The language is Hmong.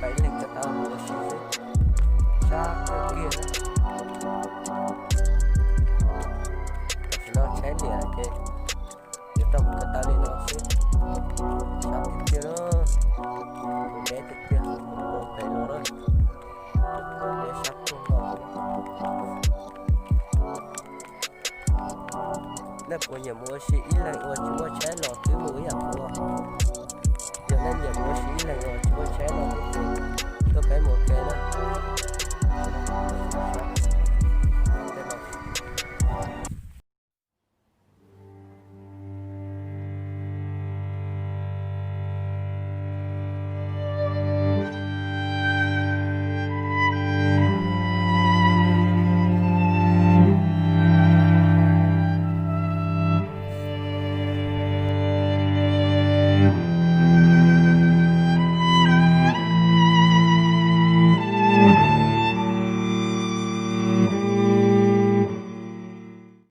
Peb leeg ko taw mus ua si xwb, sab kawg kiag. Tam sim no tshaib lias ces yuav tau mus ko taw li no xwb, sab tiag tiag na. Mus deb tiag tiag, mus pem los na, deb sab kawg nkaus. Nej puas nyiam mus ua si ib leeg ua tsis muaj tsheb los?